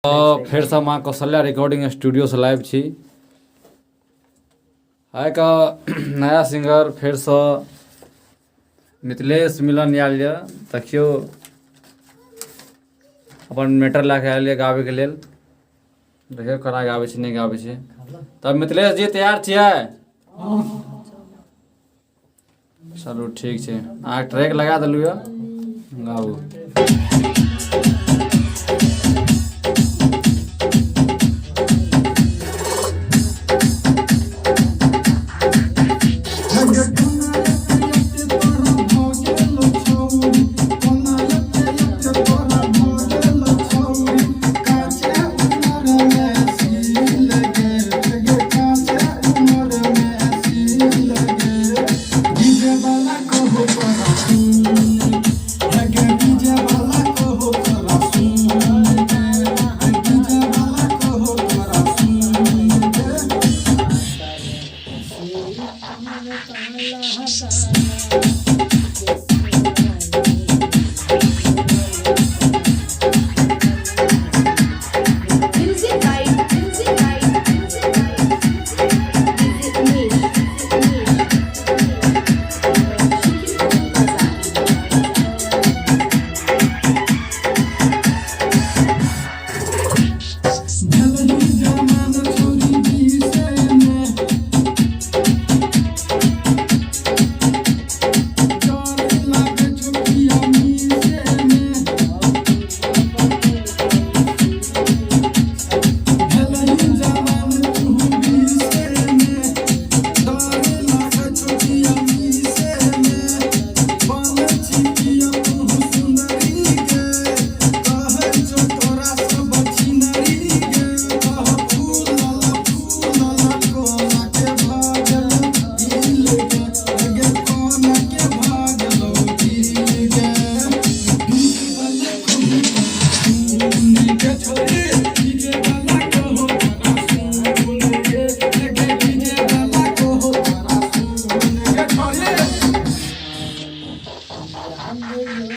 फेरसँ माँ कौशल्या recording स्टूडियोसँ live छी। आइके नया सिंगर फेरसँ मिथिलेश मिलन आयल यऽ। देखियौ, अपन मैटर लए कऽ आयल यऽ गाबैके लेल। देखियौ केना गाबै छै, नहि गाबै छै। तब मिथिलेश जी, तैयार छियै? चलू, ठीक छै, अहाँ ट्रैक लगा देलहुँ यऽ, गाबू।